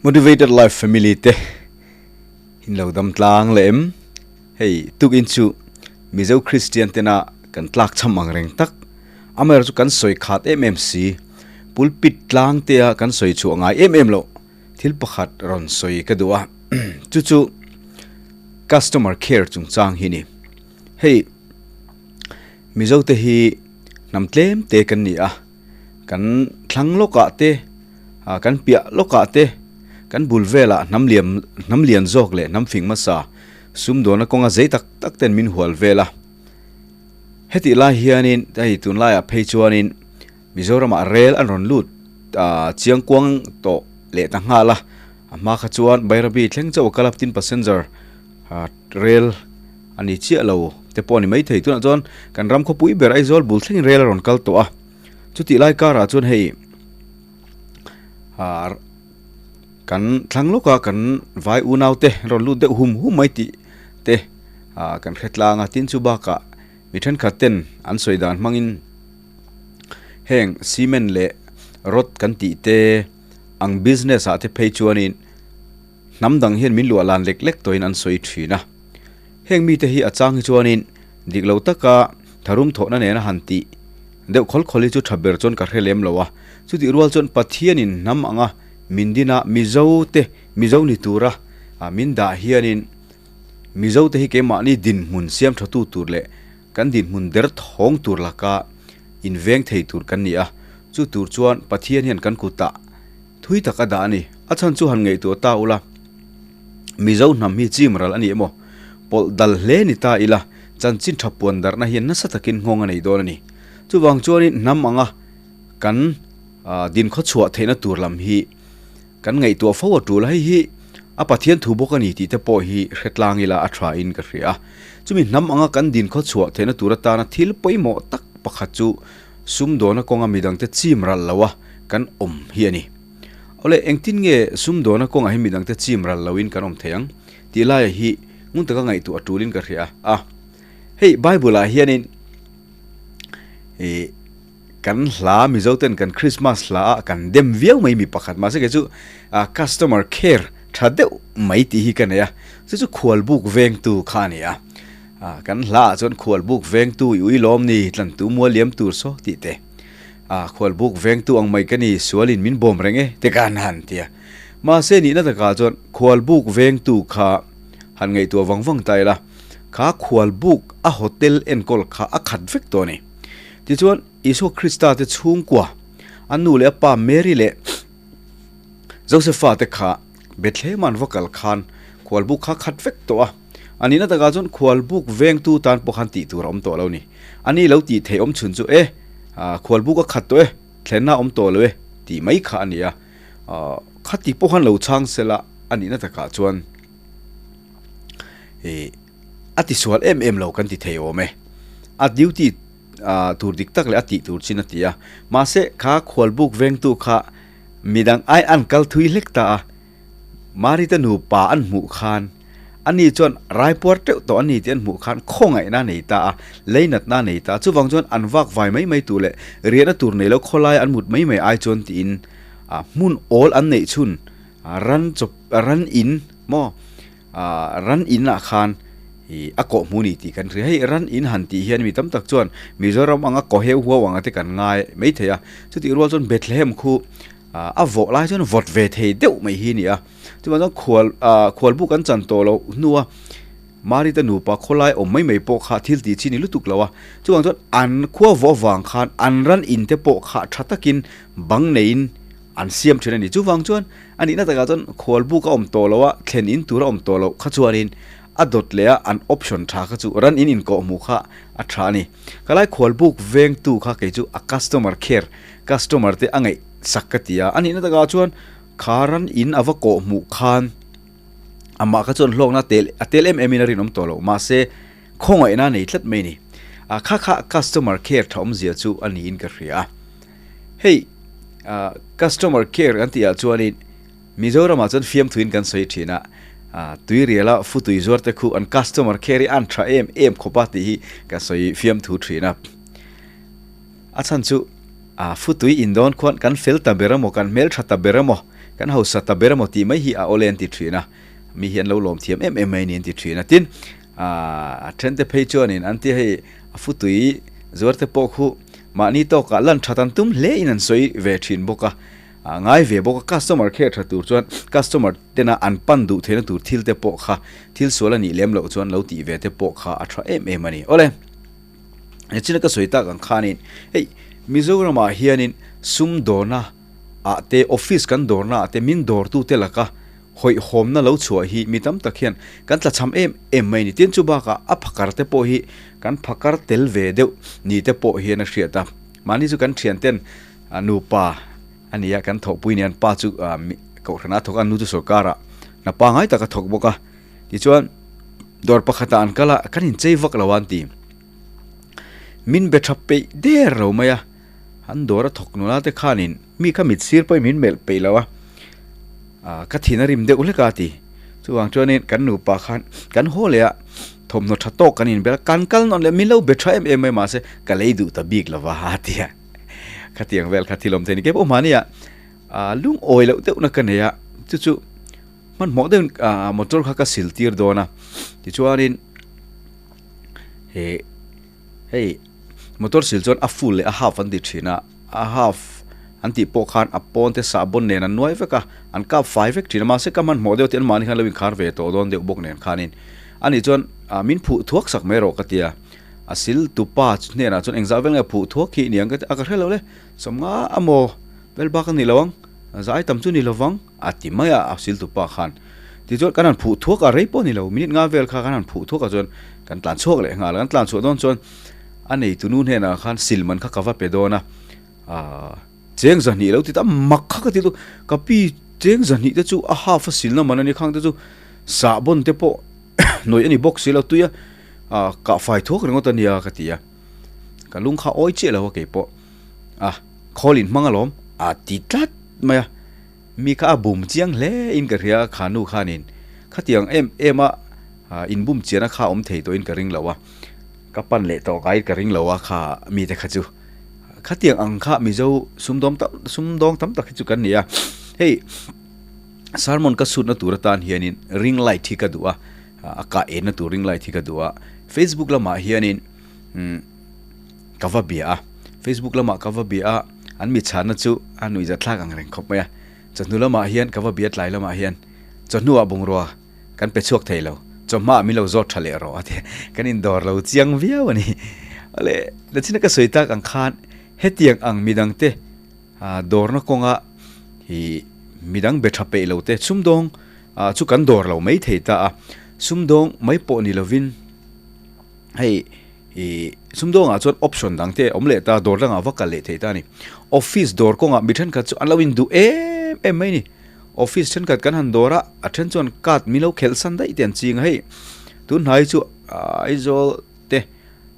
Motivated Life Family te in lo dam tlang leh em? Hei tukin chu Mizo Kristian tena kan tlak cham ang reng tak amaherawhchu chu kan sawi khat em em si pulpit tlang tea kan sawi chhuah ngai em em loh thil pakhat rawn sawi ka duh a chu chu customer care chungchang hi ni. Hei Mizo te hi hnam tlem te kan ni a kan thlang lawkah te ah kan piah lawkah te kan bul velah hnam liam hnam lian zawk leh hnam fing hmasa sumdawna kawnga zei tak tak ten min hual vel a hetih lai hianin hei tunlaiah phei chuanin Mizoramah rel an rawn lut ah chiangkuang tawh leh ta nghal a a hma kha chuan Bairabi thleng chauh a kal a tin passenger ah rel a ni chiah lo te pawh a ni maithei tunah chuan kan ram khawpui ber Aizawl bul thlengin rel a rawn kal tawh a chutih lai karah chuan hei ah kan thlang lawka kan vai unau te rawn lut deuh hum hum mai tih te ah kan hre tlang a tin chu bakah mi thenkhat ten an sawi dan hmangin heng cement leh rod kan tih te ang business ah te phei chuanin hnam dang hian min luah lan lek lek tawhin an sawi thin a heng mite hi a chang hi chuanin dik lo taka tharum thawhna nena han tih deuh khawl khawl hi chu tha ber chuan ka hre lem lo a chutih rual chuan Pathianin hnam anga min dina Mizo te Mizo ni tura min dah hianin Mizo te hi keimahni dinhmun siam tha tu tur leh kan dinhmun der thawng tur laka inveng thei tur kan ni a chu tur chuan Pathian hian kan kutah Thui tak a dah a ni. A chhan chu han ngaihtuah ta ula, Mizo hnam hi chim ral a ni emaw? Pawlh dal hle ni ta ila, chanchin tha puan darhna hian nasa takin nghawng a nei dawn a ni. Chuvang chuanin hnam anga kan dinkhaw chhuah theihna tur lam hi kan ngaihtuah fo a tul a, hei hi a Pathian thu bawk a ni tih te pawh hi hre tlang ila a tha in ka hria a. Chumi hnam anga kan dinkhaw chhuah theihna tur atana thil pawimawh tak pakhat chu sumdawna kawnga midangte chim ral lo a kan awm hi a ni. Awle, engtin nge sumdawna kawngah hi midangte chim ral loin kan awm thei ang? Tih laia hi ngun taka ngaihtuah a tulin ka hria a. Hei Bible-ah hianin ih kan hla Mizoten kan Christmas hla a kan dem viau mai mi pakhat mahse kei chu customer care tha deuh mai tih hi ka nei a, chu chu khualbuk vengtu kha a ni a. Kan hla ah chuan khualbuk vengtu i ui lawm ni, tlantu mual liam tur saw tih te. Khualbuk vengtu ang mai ka ni, sualin min bawm reng e te ka han han ti a. Mahse nihna takah chuan khualbuk vengtu kha han ngaihtuah vang vang ta ila, kha khualbuk a hotel enkawl kha a khat vek tawh a ni. Tichuan Isua Krista te chhungkua, a nu leh a pa Mary leh Josepha te kha Bethlehem an va kal khan khualbuk kha khat vek tawh a. A nihna takah chuan khualbuk vengtu tan pawh khan tih tur a awm tawh lo ni. A ni lo tih theih awm chhun chu e, khualbuk a khat tawh e, thlenna a awm tawh lo e tih mai kha a ni a. Khati pawh khan lo chhang sela a nihna takah chuan e a tisual em em lo kan ti thei awm e. A duty tur dik tak leh a tih tur chin a ti a. Mahse kha khualbuk vengtu kha midang ai an kal thui hlek ta a. Marita nupa an hmuh khan ani chuan raipuar teuh tawh a ni tih an hmuh khan khawngaihna a nei ta a, leinatna a nei ta a. Chuvang chuan an vak vai mai mai tur leh riahna tur nei lo khawlai an mut mai mai ai chuan tiin hmun awl an neih chhun ran chawp ran in maw ran in ah khan ih a kawh hmu ni tih kan hria. Hei ran in han tih hian mi tam tak chuan Mizoram anga kaw heu huau anga te kan ngai maithei a, chutih rual chuan Bethlehem khu a vawh lai chuan vawt ve thei deuh mai hi a ni a chuvang chuan khual ah khual buk an chan tawh loh hnua Mari te nupa khawlai awm mai mai pawh kha thil tih chi ni lutuk lo a chuvang chuan an khua vawh avang khan an ran in te pawh kha tha takin bang neiin an siam thin a ni chuvang chuan a nihna takah chuan khual buk a awm tawh loh a thlen in tur a awm tawh loh kha chuanin a dawt leh a an option tha kha chu ran in inkawh hmuh kha a tha a ni ka lai khual buk vengtu kha kei chu a customer care customer te a ngaih sak ka ti a, a nihna takah chuan kha ran in a va kawh hmuh khan amah kha chuan hlawkna tel a tel em em in a rinawm tawh lo mahse khawngaihna a nei tlat mai a ni a kha kha customer care tha awmzia chu a niin ka hria a hei ah customer care kan tih ah chuanin Mizoramah chuan fiamthuin kan sawi thin a ah tuiriala futui zuar te khu an customer care hi an tha em em khawp a tih hi ka sawi fiamthu thin a. A chhan chu a futui in dawn khuan kan fel ta ber emaw, kan hmeltha ta ber emaw, Kan hausa ta ber emaw tih mai hi a awle an ti thin a, mi hi an lo lawm thiam em em mai a ni an ti thin a. Tin, a then te phei chuanin an ti hei a futui zuar te pawh khu mahni tawkah lan that an tum hle in an sawi ve thin bawk a, ngai ve bawk a. Customer kher tha tur chuan customer tena an pan duh theihna tur thil te pawh kha thil sual a nih lem loh chuan lo tih ve te pawh kha a tha em em a ni. Awle, nichina ka sawi tak ang khanin hei Mizoramah hianin sumdawna ah te office kan dawrna ah te min dawrtu te laka hawihhawmna lo chhuah hi mi tam tak hian kan tlachham em em mai a ni. Tin chu bakah a phakar te pawh hi kan phakar tel ve deuh ni te pawh hian a hriat a. Mahni chu kan thian ten nupa a ni a, kan thawhpui nen pa chu kohhran a thawk a, nu chu sorkar ah hna pangai tak a thawk bawk a. Tichuan dawr pakhat ah an kal a, kan inchei vak lo a an ti. Min be tha peih der lo mai a. An dawr a thawk nula te khanin mi kha mit sir pawhin min melh peih lo a, ah ka thin a rim deuh hlek a ti. Chuvang chuanin kan nupa khan kan haw leh a, thawmhnaw tha tawk kan inbel a, kan kal nawn leh min lo be tha em em mai mahse ka lei duh ta bik lo va a ti a. Khatiang vel kha thil awm thei a ni. Keipawh mahnia ah lungawi loh deuhna ka nei a, chu chu hmanhmawh deuhin ah motor kha ka sil tir dawn a, tichuanin he. Hei motor sil chuan a full leh a half an ti thin a, a half an tih pawh khan a pawn te sahbawn nen an nuai vek a, an kap fai vek thin a, mahse ka hmanhmawh deuh te an mahni khan lo inkhar ve tawh dawn deuh bawk nen khanin ani chuan ah min phuh thuak sak mai rawh ka ti a, a sil tupa hnenah chuan engzah vel nge phuh thuak hi niang ka ti a, ka hre lo le sawmnga amaw vel bak a ni lo ang zai tam chu ni lo vang. A ti mai a, a sil tupa khan. Tichuan kan han phuh thuak a, rei pawh a ni lo, minute nga vel kha kan han phuh thuak a chuan kan tlan chhuak leh nghal a, kan tlan chhuah dawn chuan a neitu nu hnenah khan sil man kha ka va pe dawn a, aah cheng zahnih lo ti ta mak kha ka ti tu, ka pi cheng zahnih te chu a half a silna man a ni khang te chu sahbawn te pawh nawih a ni bawk si lo tui a, aah kah fai thuak ringawt a nia ka ti a, ka lung kha awi chiah lo a keipawh a khawl in hmang alawm a ti tlat mai a. Mi kha a bum chiang hle in ka hria kha nu khanin khatiang em em a in bum chiahna kha awm thei tawhin ka ring lo a, ka pan leh tawh kai ka ring lo a kha mite kha chu khatiang ang kha Mizo sumdawm tam sumdawng tam tak hi chu kan ni a, hei sermon ka chhutna tur atan hianin ring light hi ka duh a, a kah enna tur ring light hi ka duh a, Facebook lamah hianin umm ka va bia a, Facebook lamah ka va bia a. An mi chhanna chu a nuihzat thlak ang reng khawp mai a, chawhnu lamah hian ka va bia tlai lamah hian chawhnuah bungrua kan pe chhuak thei lo, chawhmaah min lo zawt tha leh rawh a ti a, kan indawr lo chiang viau a ni. Awle, nachina ka sawi tak ang khan hetiang ang midangte dawrna kawnga hi midang be tha peih lo te sumdawng chu kan dawr lo mai thei ta a, sumdawng mai pawh ni lovin hei Ih, sumdawngah chuan option dang te awm leh ta, dawr dangah va kal leh thei ta a ni. Office dawr kawngah mi thenkhat chu an lo induh em em mai a ni. Office thenkhat kan han dawr a, a then chuan card min lo khelh san daih te an ching a, hei tun hnai chu Aizawl te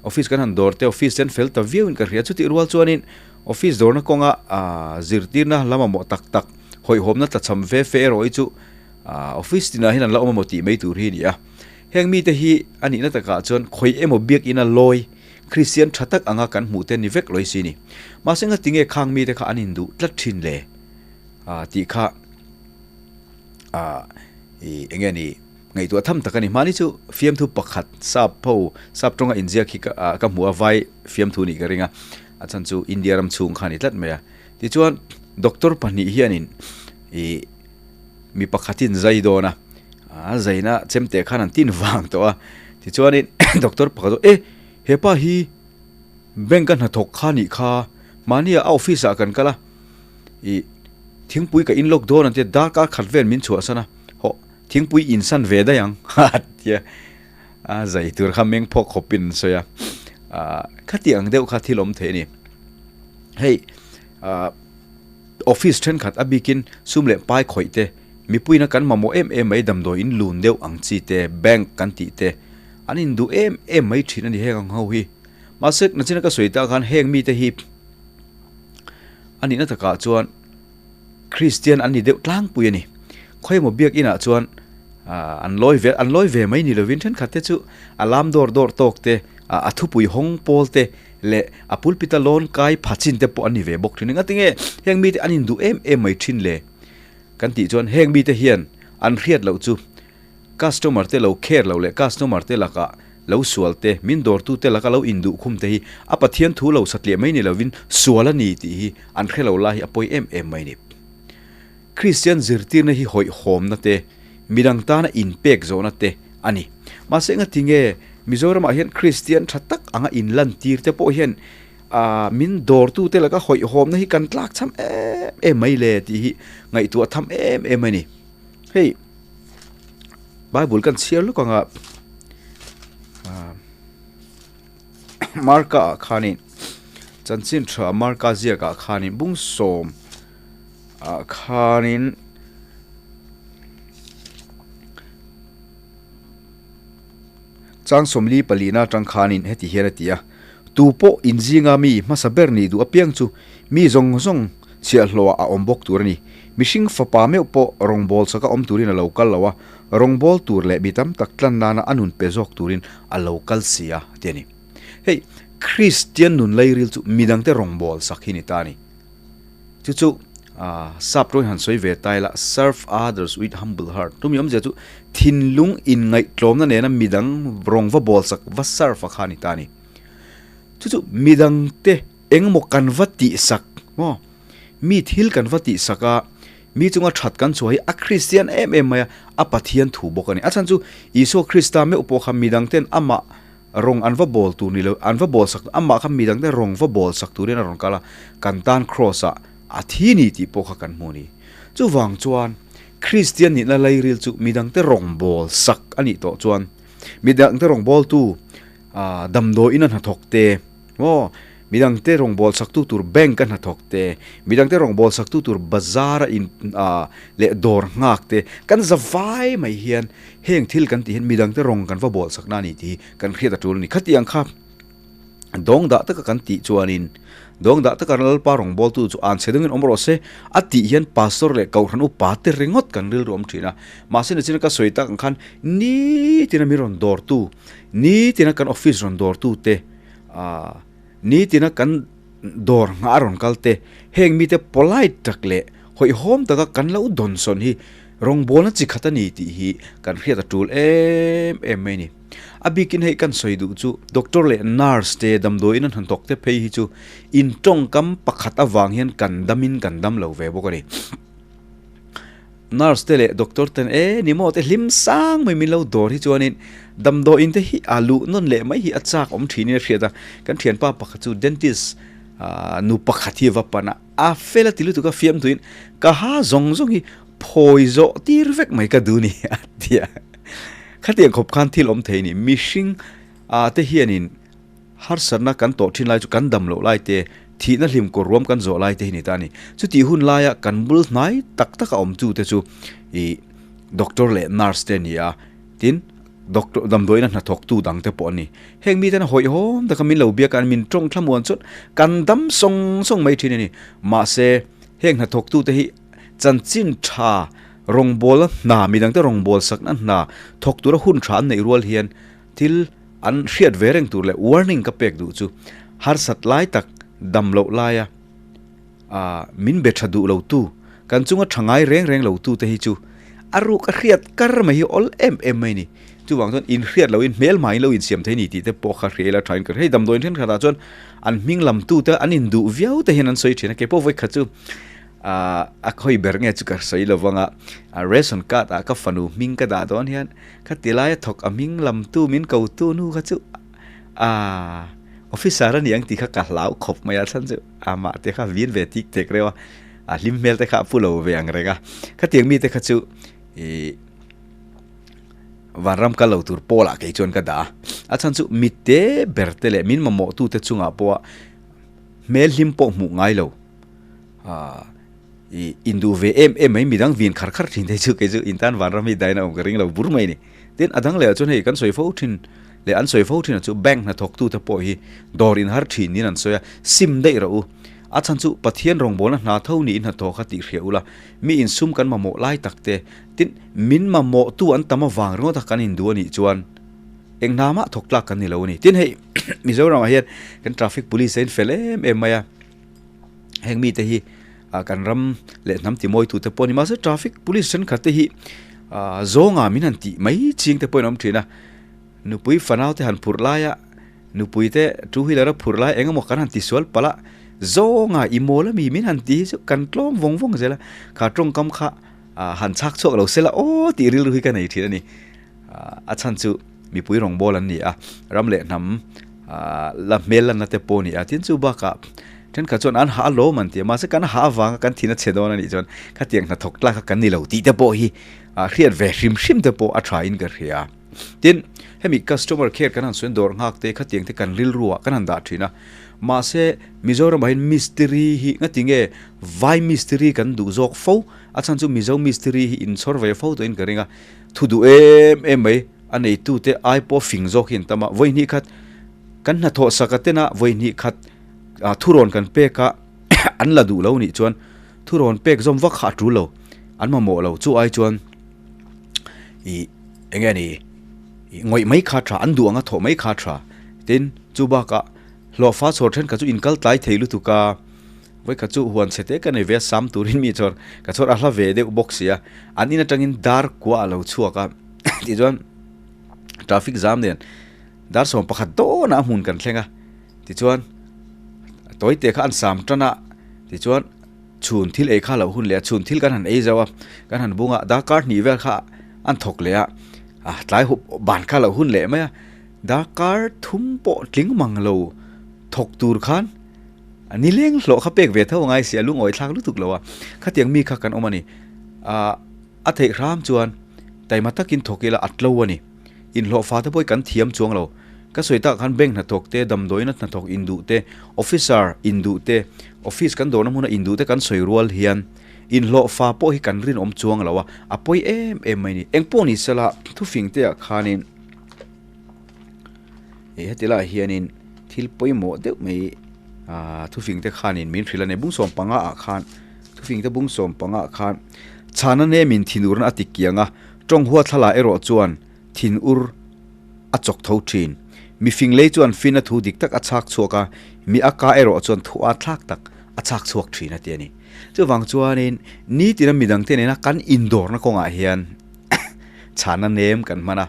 office kan han dawr te office te an fel ta viau in ka hria. Chutih rual chuanin office dawrna kawnga zirtirna la mamawh tak tak hawihhawmna tlachham ve fe erawh hi chu office tinah hian an la awm emaw tih mai tur hi a ni a. Heng mite hi a nihna takah chuan khawi emaw biakina lawi Kristian tha tak anga kan hmuh te ni vek lawi si ni. Mahse nga tinge khang mite kha an induh tlat thin le? Ah tih kha ah i enge ni ngaihtuah tham tak a ni. Mahni chu fiamthu pakhat sap ho sap tawnga inziak hi ka ah ka hmu a vai fiamthu nih ka ring a, a chhan chu India ram chhung kha a ni tlat mai a. Tichuan doctor pahnih hianin i mi pakhatin zai dawn a, a zaina chemte khan an tin vang tawh a, tichuanin doctor pakhat chu e hepa hi bank a hnathawk kha nih kha mahnia a office ah kan kal a ih thingpui ka in lawk dawn an tia darkar khat vel min chhuahsan a hawh thingpui insan ve daih ang ha tia a zai tur kha meng phawk khawpin an sawi a ah khati ang deuh kha thil awm thei a ni hei ah. Office thenkhat a bikin sum leh pai khawih te, mipuina kan mamawh em em mai damdawi in lun deuh ang chi te, bank kan tih te, an induh em em mai thin a ni heng ang ho hi. Mahse nachina ka sawi tak khan heng mite hi a nihna takah chuan Kristian an ni deuh tlangpui a ni. Khawimaw biakinah chuan an lawi ve an lawi ve mai ni lovin thenkhat te chu a lam dawr dawr tawk te, a thupui hawng pawl te, leh a pulpit a lawn kai pha chin te pawh an ni ve bawk thin. Engati nge heng mite an induh em em mai thin le? Kan tih chuan heng mite hian an hriat loh chu customer te lo care lo leh customer te lakah lo sual te, min dawrtu te laka lo induh khum te hi a Pathian thu lo satliah mai ni lovin sual a ni tih hi an hre lo lai hi a pawi em em mai ni. Kristian zirtirna hi hawihhawmna te, midang tana inpek zawhna te a ni. Mahse engatinge Mizoramah hian Kristian tha tak anga inlantir te pawh hian Aaa min dawrtute laka hawihhawmna hi kan tlak cham em em mai le tih hi ngaihtuah tham em em a ni. Hei Bible kan chhiar lawk anga aaa Marka ah khanin chanchin tha Marka ziakah khanin bungsawm ah khanin Chang 44 atang khanin heti hian a ti a, Tu pawh inzinga mi hmasa ber nih duh apiang chu mi zawng zawng chhiahhlawhah a awm bawk tur a ni. Mihring fapa meuh pawh rawngbâwl saka awm turin a lo kal lo a, rawngbâwl tur leh mi tam tak tlan nana a nun pe zawk turin a lo kal si a, ti a ni. Hei, Kristian nun lairil chu midangte rawngbâwl sak hi ni ta a ni. Chu chu sap rawng han sawi ve ta ila, serve others with humble heart. Tumi awmzia chu thinlung inngaihtlawmna nena midang rawng va bawl sak va serve a kha a ni ta a ni. Chu chu midangte engemaw kan va tihsak maw, mi thil kan va tihsak a, mi chunga that kan chhuah hi a Kristian em em mai a, a Pathian thu bawk a ni. A chhan chu Isua Krista meuh pawh kha midangten amah Rawng an va bawl tur ni lo, an va bawl sak, amah kha midang te rawng va bawl sak turin a rawn kal a, kan tan Kraws ah a thi ni tih pawh kha kan hmu a ni. Chuvang chuan Kristian nihna lairil chu midang te rawng bawl sak a nih tawh chuan midang te rawng bawltu damdawiin a hnathawk te, Maw? Midangte rawngbâwl saktu tur bank a hnathawk te, midangte rawngbâwl saktu tur bazar a in ah leh dawr nghak te, kan za vai mai hian heng thil kan tih hian midangte rawng kan va bâwl sakna a ni tih hi kan hriat a ṭul a ni. Khatiang kha dawng dah taka kan tih chuanin dawng dah taka Lalpa rawngbâwltu chu an chhe dangin awm rawh se a tih hian pastor leh kohhran upa te ringawt kan rilru awm ṭhin a. Mahse nichina ka sawi tak ang khan nitina mi rawn dawrtu, nitina kan office rawn dawrtu te, Aaa nitina kan dawr nghah a rawn kal te, heng mite polite tak leh hawihhawm taka kan lo dawnsawn hi rawngbawlna chi khat a ni tih hi kan hriat a tul em em mai a ni. A bikin hei kan sawi duh chu doctor leh nurse te damdawiin an han thawk te phei hi chu in tawngkam pakhat avang hian kan damin kan dam lo ve bawk a ni. Nurse te leh doctor ten e ni maw te hlim sang mai min lo dawr hi chuanin damdawiin te hi a luh nawn leh mai hi a chak awm thinin a hriat a, kan thianpa pakhat chu dentist ah nu pakhat hi a va pan a, a fel a ti lutuk a fiam tuin ka ha zawng zawng hi phawi zawh tir vek mai ka duh ni a ti a, khatiang khawp khan thil awm thei a ni, mihring ah te hianin. Harsatna kan tawh thin lai chu kan dam loh lai te, thihna hlim kawr ruam kan zawh lai te hi ni ta a ni. Chutih hun laia kan bul hnai tak taka awm tu te chu ih doctor leh nurse te a ni a, tin doctor damdawiina hnathawk tu dang te pawh an ni. Heng mite hian hawihhawm taka min lo biak a, min tawng thlamuan chuan kan dam sawng sawng mai thin a ni. Mahse heng hnathawk tu te hi chanchin tha rawngbawla hna midangte rawngbâwl sakna hna thawk tura hun tha an neih rual hian Thil an hriat ve reng tur leh warning ka pek duh chu harsat lai tak dam loh laia ah min be tha duh lo tu, kan chunga tha ngai reng reng lo tu te hi chu a ruk a hriat kar mai hi awl em em mai ni. Chuvang chuan in hriat loin hmel hmaiin lo insiam thei ni tih te pawh kha hria ila thain ka hria. Hei damdawiin thenkhatah chuan an hming lam tu te an induh viau te hian an sawi thin a, keipawh vawikhat chu ah a khawi ber nge chu ka sawi lo vang a, ration card ah ka fanu hming ka dah dawn hian Khati laia thawk a hming lamtu min kotu nu kha chu aaa officer a ni ang tih kha ka hlau khawp mai a, chhan chu amah te kha vin ve tik tek reuh a, a hlim hmel te kha a pu lo ve ang reng a, khatiang mite kha chu ih vanram kal lo tur pawl ah kei chuan ka dah a, a chhan chu mite ber te leh min mamawh tu te chungah pawh hmel hlim pawh hmuh ngai lo aaa. I induh ve em em mai midang vin khar khar thin te chu kei chu intan vanram hi daina awm ka ring lo bur mai ni. Tin a dang leh ah chuan hei kan sawi fo thin leh an sawi fo thin ah chu bank hnathawk tu te pawh hi dawr in har thin niin an sawi a, sim daih rawh u. A chhan chu Pathian rawngbawlna hna tho niin hnathawh kha tih hriah ula, mi insum kan mamawh lai tak te, tin min mamawh tu an tam avang ringawt a kan induh a nih chuan eng hna mah thawk tlak kan ni lo a ni. Tin hei Mizoram ah hian kan traffic police a in fel em em mai a, heng mite hi. Kan ram leh hnam timawitu te pawh a ni. Mahse traffic police thenkhat te hi zawnga min han tih mai ching te pawhin a awm thin a. Nupui fanau te han phurh laia nupui te two wheeler a phurh lai eng emaw kan han tisual palh a, zawnga i mawl ami min han tih hi chu kan tlawm vawng vawng zel a. Kha tawngkam kha han chhak chhuak lo sela aw tih rilru hi ka nei thin a ni. A chhan chu mipui rawngbâwl an ni a, ram leh hnam la hmel lanna te pawh a ni a. Tin, chu bakah thenkhat chuan an hah alawm an ti a, mahse kan hah avanga kan thin a chhe dawn a nih chuan khatiang hnathawk tlak kha kan ni lo tih te pawh hi hriat ve hrim hrim te pawh a thain ka hria. Tin, hemi customer care kan han sawi dawr nghak te khatiang te kan rilruah kan han dah thin a, mahse Mizoramah hian mistiri hi ngati nge vai mistiri kan duh zawk fo? A chhan chu Mizo mistiri hi inchhawr ve fo tawhin ka ring a. Thu duh em em mai, a neitute ai pawh fing zawk hi an tam a, vawi hnih khat kan hnathawh sak a tena vawi hnih khat thurawn kan pek a an la duh lo nih chuan thurawn pek zawm vak kha a tul lo, an mamawh lo, chu ai chuan ih eng nge ni ih ngawih mai kha tha, an duh anga thawh mai kha tha, tin chu bakah hlawhfa chhawr thenkhat chu inkal tlai thei lutuk a. Vawikhat chu huan chhe te ka nei ve a, sam turin mi chawr ka chawr a hla ve deuh bawk si a, an in atangin dar kua a lo chhuak a, tichuan traffic zam nen dar 11 dawnah a hmun kan thleng a, tichuan tawi te kha an sam tan a, tichuan chhun thil ei kha a lo hun leh a, chhun thil kan han ei zo a, kan han bung a, darkar hnih vel kha an thawk leh a, tlai ban kha a lo hun leh mai a, darkar thum pawh tling mang lo thawk tur khan. A ni leng hlawh kha pek ve tho a ngai si a, lungawi thlak lutuk lo a, khatiang mi kha kan awm a ni. Ahh a theih hram chuan taima takin thawk ila a tlo a ni. Inhlawh fa te pawh hi kan thiam chuang lo. Ka sawi tak khan bank hnathawk te, damdawiina hnathawk induh te, officer induh te, office kan dawrna hmuna induh te kan sawi rual hian inhlawh fa pawh hi kan rinawm chuang lo a, a pawi em em mai a ni. Engpawh ni sela thufing te ah khanin Ih heti lai hianin thil pawimawh deuh mai ah thufing te khanin min hrilh a ni bung 15 ah khan thufing te bung 15 ah khan chhana nemin thinurna a ti kiang a tawng hua thlalai erawh chuan thinur a chawk tho thin mifing lei chuan fina thu dik tak a chhak chhuak a mi a ka erawh chuan thu a thlak tak a chhak chhuak thin a ti a ni chuvang chuanin nitina midangte nena kan indawrna kawngah hian chhana nem kan hman a.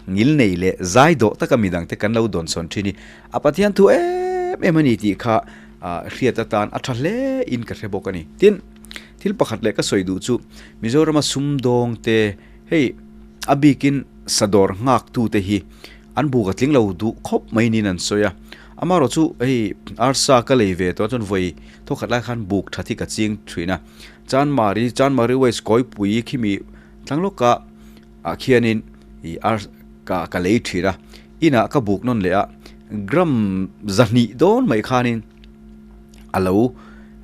Ngil nei leh zai dawh taka midangte kan lo dawnsawn thin hi a Pathian thu em em a ni tih kha hriat atan a tha hle in ka hre bawk a ni. Tin, thil pakhat leh ka sawi duh chu Mizorama sumdawng te hei a bikin sadawr nghak tu te hi an buk a tling lo duh khawp mai niin an sawi a. Amaherawh chu hei arsa ka lei ve tawh chuan vawi thawkhat lai khan buk that hi ka ching thin a. Chanmari, Chanmari West Kawipui khimi tlang lawka ah khianin ih ar ka ka lei thin a, inah ka buk nawn leh a, gram 200 dawn mai khanin a lo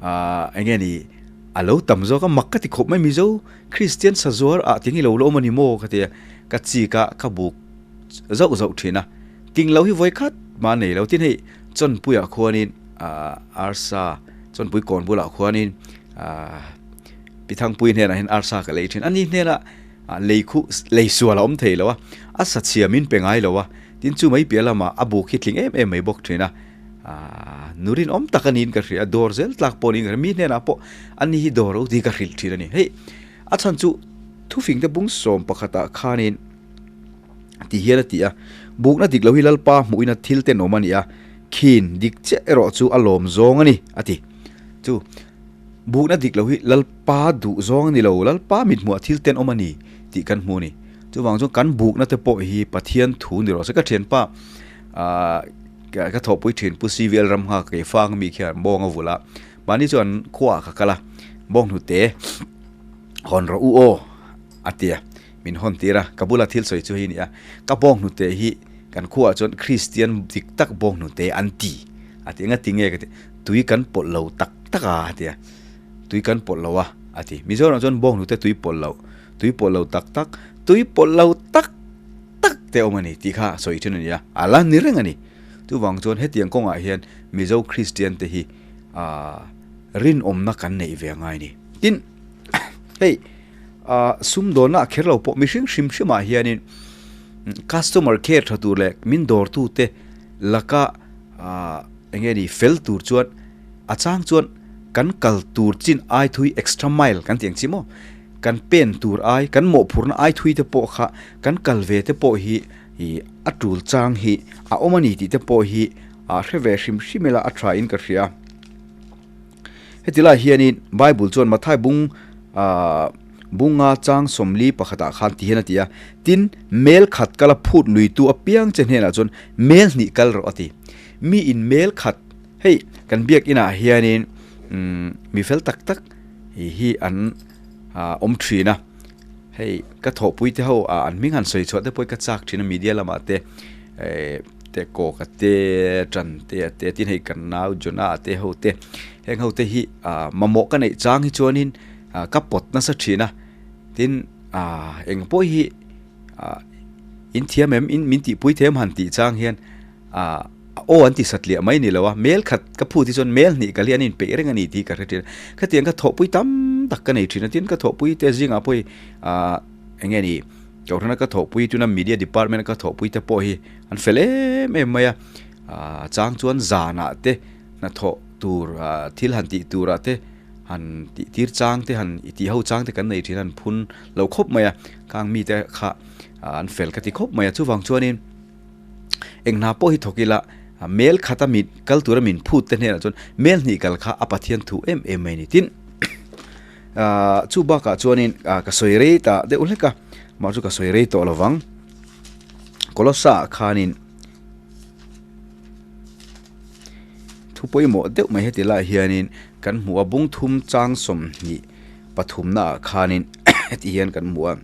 ah eng nge ni a lo tam zawk a, mak ka ti khawp mai Mizo Kristian sazuar ah ting i lo la awm a ni maw ka ti a, ka chik a ka buk zauh zauh thin a, ting lo hi vawi khat mah a nei lo, tin hei chawnpuiah khuanin ah arsa chawnpui kawn bulah khuanin ah Pi Thangpui hnenah hian arsa ka lei thin a, ni hnenah lei khuh lei sual a awm thei lo a, a sa chhia min pe ngai lo a, tin chu mai piah lamah a buk hi tling em em mai bawk thin a, nurin awm tak a niin ka hria, dawr zel tlak pawh niin ka hria, mi hnenah pawh ani hi dawr lo tih ka hrilh thin a ni. Hei a chhan chu thufing te bung sawm pakhatah khanin ti hian a ti a, bukna dik lo hi Lalpa hmuhina thil tenawm a ni a, khin dik chiah erawh chu a lawm zawng a ni a ti. Chu. Bukna dik lo hi Lalpa duh zawng a ni lo, Lalpa mithmuah thil tenawm a ni tih kan hmu a ni. Chuvang chuan kan bukna te pawh hi Pathian thu ni rawh se. Ka thianpa aah ka thawhpui thin Pu CVL Ramnghak kei fang mi khian bawng a vulh a, mahni chuan khuaah ka kal a, bawng hnute hawn rawh u aw a ti a, min hawn tir a, ka bula thil sawi chu hei a ni a, ka bawng hnute hi kan khuaah chuan Kristian dik tak bawng hnute an ti a ti, engati nge ka ti, tui kan pawlh lo tak tak a a ti a, tui kan pawlh lo a a ti. Mizoramah chuan bawng hnute tui pawlh loh, tui pawlh lo tak tak, tui pawlh lo tak tak te awm a ni tih kha sawi thin a ni a, a la ni reng a ni. Chuvang chuan hetiang kawngah hian Mizo Kristian te hi aah rinawmna kan neih ve a ngai a ni. Tin, hei aah sumdawnna a kher lo pawh mihring hrim hrimah hianin customer care tha tur leh min dawrtute laka aah eng nge ni fel tur chuan a chang chuan kan kal tur chin ai thui extra mile kan tih ang chi maw kan pen tur ai kan mawhphurhna ai thui te pawh kha kan kal ve te pawh hi ih a tul chang hi a awm a ni tih te pawh hi ah hre ve hrim hrim ila a tha in ka hria. Heti lai hianin Bible chuan Mathai bung ah bunga chang sawmli pakhatah khan ti hian a ti a, Tin, mel khat kala phut luitu apiang che hnenah chuan mel hnih kal rawh a ti. Mi in mel khat, hei kan biak inah hianin umm mi fel tak tak hi an ah awm thin a, hei ka thawhpui te ho ah an hming han sawi chhuah te pawh hi ka chak thin a media lamah te eh te kawka te tan te a te tin hei kan nau Jonah te ho te heng ho te hi ah mamawh ka neih chang hi chuanin ah ka pawt nasa thin a tin ah eng pawh hi ah in thiam em in min tihpui them han tih chang hian ah aw an ti satliah mai ni lo a mel khat ka phut hi chuan mel hnih kal hi an inpeih reng a ni tih ka hre thin a khatiang ka thawhpui tam tak ka nei thin a tin ka thawhpui te zingah pawh hi ah eng nge ni Kohhrana ka thawhpui tuna media department a ka thawhpui te pawh hi an fel em em mai a, ah chang chuan zanah te hnathawh tur ah thil han tih turah te han tih tir chang te han i tih ho chang te kan nei thin a an phun lo khawp mai a, khang mite kha an fel ka ti khawp mai a chuvang chuanin eng hna pawh hi thawk ila mel khata mit kal tura min phut te hnenah chuan mel hnih kal kha a Pathian thu em em mai a ni tin. Ahh chu bakah chuanin ah ka sawi rei ta deuh hlek a mah chu ka sawi rei tawh lovang Kolosa ah khanin thu pawimawh deuh mai heti lai hianin kan hmu a bung thum chang sawmhnih pathumna ah khanin heti hian kan hmu a.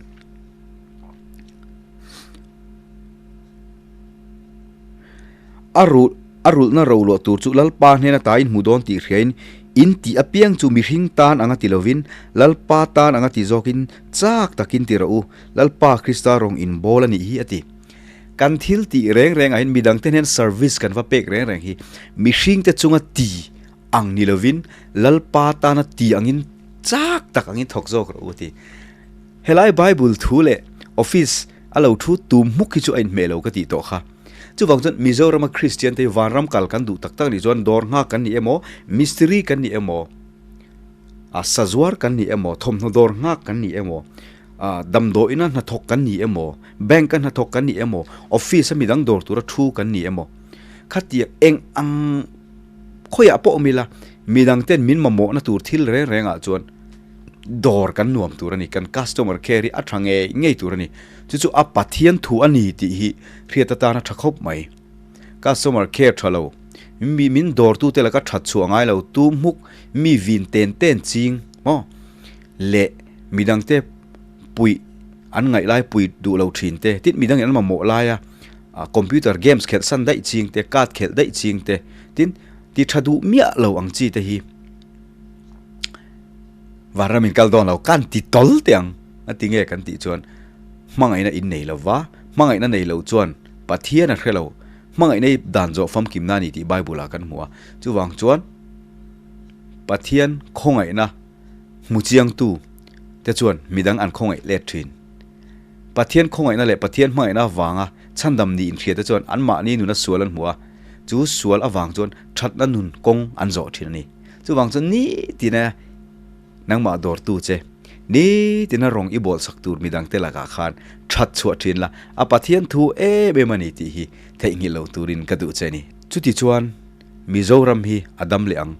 A rulh a rulhna ro luah tur chu Lalpa hnena tain hmu dawn tih hriain in tih apiang chu mihring tan anga ti lovin Lalpa tan anga ti zawkin chak takin ti rawh u, Lalpa Krista rawng in bawl a nih hi a ti. Kan thil tih reng reng ah hian midangte hnen service kan va pek reng reng hi mihringte chunga ti ang ni lovin Lalpa tana ti angin chak tak angin thawk zawk rawh u a ti. Helai Bible thu leh office A lo thu tum hmuk hi chu a inhmeh lo ka tih tawh kha. Chuvang chuan Mizorama Kristian te hi vanram kal kan duh tak tak nih chuan dawr nghak kan ni emaw, mistiri kan ni emaw, a sazuar kan ni emaw, thawmhnaw dawr nghak kan ni emaw, a damdawiina hnathawk kan ni emaw, bank a hnathawk kan ni emaw, office a midang dawr tura thu kan ni emaw, khatiang eng ang khawiah pawh awm ila midang ten min mamawhna tur thil reng rengah chuan dawr kan nuam tur a ni, kan customer care hi a tha ngei ngei tur a ni. Chu chu a Pathian thu a ni tih hi hriat atana tha khawp mai. Customer care tha lo, mi min dawrtute laka that chhuah ngai lo, tu hmuk mi vin ten ten ching maw leh midangte puih an ngaih lai puih duh lo thin te, tin midangin an mamawh laia computer games khelh san daih ching te, card khelh daih ching te, tin ti tha duh miah lo ang chi te hi. Vanram in kal dawn lo kan ti tawl teh ang a ti nge kan tih chuan hmangaihna in nei lo va, hmangaihna nei lo chuan Pathian a hre lo, hmangaihna hi dan zawh famkimna a ni tih Bible ah kan hmu a, chuvang chuan Pathian khawngaihna hmu chiangtu te chuan midang an khawngaih let thin. Pathian khawngaihna leh Pathian hmangaihna avanga chhandam nih inhria te chuan anmahni nuna sual an hmu a, chu sual avang chuan thatna nun kawng an zawh thin a ni. Chuvang chuan nitina nangmah dawrtu che, nitina rawng i bawlsak tur midangte lakah khan that chhuah thin la, a Pathian thu em em a ni tih hi theihnghilh lo turin ka duh che a ni. Chuti chuan Mizoram hi a dam leh ang.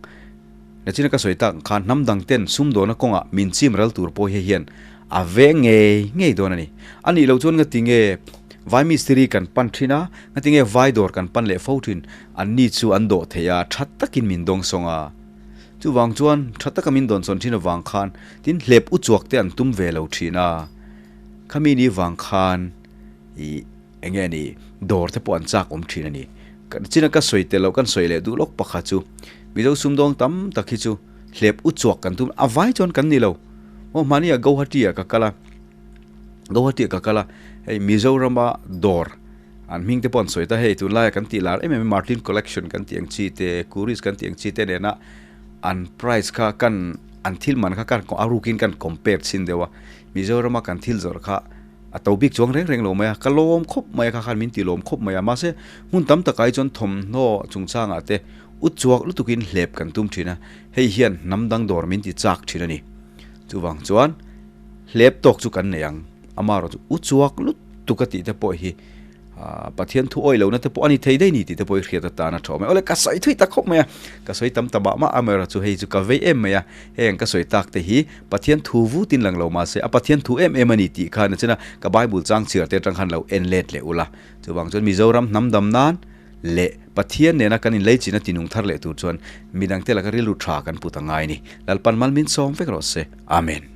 Nachina ka sawi tak ang khan hnam dangten sumdawna kawngah min chim ral tur pawh hi hian a veng ngei ngei dawn a ni. A nih loh chuan ngati nge Vai mistiri kan pan thin a, ngati nge Vai dawr kan pan leh fo thin? Anni chu an dawh thei a, tha takin min dawngsawng a. Chuvang chuan tha taka min dawnsawn thin avang khan tin hlep u chuak te an tum ve lo thin a. Khami ni vang khan ih eng nge ni dawr te pawh an chak awm thin a ni. China ka sawi tel loh kan sawi leh duh lawk pakhat chu Mizo sumdawng tam tak hi chu hlep u chuak kan tum a vai chuan kan ni lo. Aw hmani ah Guwahati ah ka kal a, Guwahati ah ka kal a hei Mizorama dawr An hming te pawh an sawi ta, hei tunlaia kan tih lar em em Martin Collection kan tih ang chi te, Currys kan tih ang chi te nena an price kha kan an thil man kha kan a rukin kan compare chhin deuh a, Mizorama kan thil zawrh kha a to bik chuang reng reng lo mai a, ka lawm khawp mai a kha khan min ti lawm khawp mai a, mahse hmun tam takah hi chuan thawmhnaw chungchangah te. U chuak lutukin hlep kan tum thin a, hei hian hnam dang dawr min ti chak thin a ni. Chuvang chuan hlep tawk chu kan nei ang, amaherawh chu u chuak lutuk a tih te pawh hi Pathian thu awih lohna te pawh a ni thei daih ni tih te pawh hi hriat atan a tha awm e. Awle ka sawi thui ta khawp mai a, ka sawi tam ta mah mah amaherawh chu hei chu ka vei em mai a, heng ka sawi tak te hi Pathian thu vutin lang lo mahse a Pathian thu em em a ni tih khan a chena ka Bible chang chhiar te atang khan lo en let leh ula. Chuvang chuan Mizoram hnam dam nan leh Pathian nena kan inleichina tinung thar leh tur chuan midangte laka rilru tha kan put a ngai a ni. Lalpan mal min sawm vek rawh se. Amen.